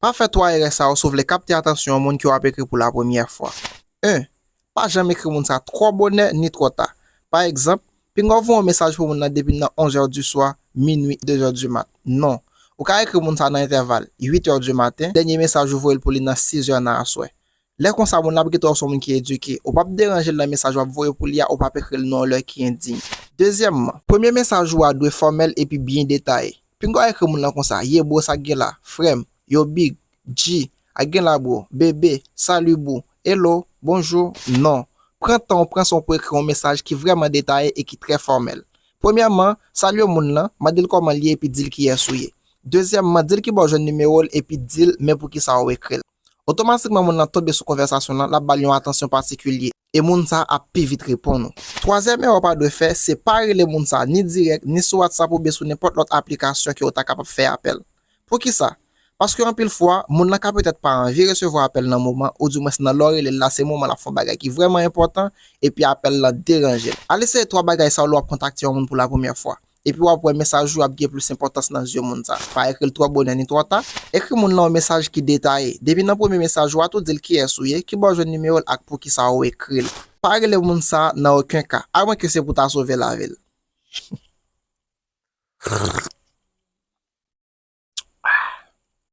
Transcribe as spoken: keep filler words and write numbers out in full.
Pa fè twa erè sa yo si w vle kapte atansyon yon moun ke w ap ekri pou la premyè fwa. En, pa janm ekri moun sa twò bonè ni twò ta. Pa egzanp, pinga w voye yon mesaj pou moun nan depi nan onz è di swa, minui, de zè di mat. Non. Ou ka ekri moun sa nan entèval uit è di maten, dènye mesaj ou voye l pou li nan sis è nan aswè. Lè konsa, moun nan ap gentan wè w se yon moun ki edike. Ou p ap deranje l nan mesaj w ap voye pou li a, ou p ap ekri l nan yon lè ki endiy. Dezyèmman, premye mesaj ou a dwe fòmèl epi byen detaye. Pinga w ekri moun nan konsa, "Ye bro, sa k gen la? Frè m, yo big, G, a gen la bro, bebe, salut bro, hello, bonjou." Non. Pran tan w pran san w pou ekri yon mesaj ki vrèman detaye e ki trè fòmèl. Premyèman, salye moun nan, mande l kòman l ye epi di l kiyès ou ye. Dezyèmman, di l ki bò w jwenn nimewo l epi di l men poukisa w ekri l. Otomatikman, moun nan tonbe sou konvèsasyon lan, l ap ba l yon atansyon patikilye, e moun sa a ap pi vit reponn ou. Twazyèm erè w pa dwe fè, se pa rele moun sa a ni dirèk, ni sou WhatsApp oubyen sou nenpòt lòt aplikasyon ke w ta kapab fè apèl. Poukisa? Paske anpil fwa, moun nan ka petèt pa anvi resevwa apèl nan moman, oudimwens nan lè w rele l la, se moman l ap fè yon bagay ki vrèman enpòtan, epi apèl lan deranje l. Al eseye twa bagay sa yo lè w ap kontakte yon moun pou la premyè fwa. Epi w ap wè mesaj ou ap gen plis enpòtans nan zye moun sa. Pa ekri l twò bonè ni twò ta. Ekri moun nan yon mesaj ki detaye. Depi nan premye mesaj ou a, tou di l kiyès ou ye, ki bò w jwenn nimewo l ak poukisa w ekri l. Pa rele moun sa nan okenn ka, amwenke se pou w ta sove lavi l.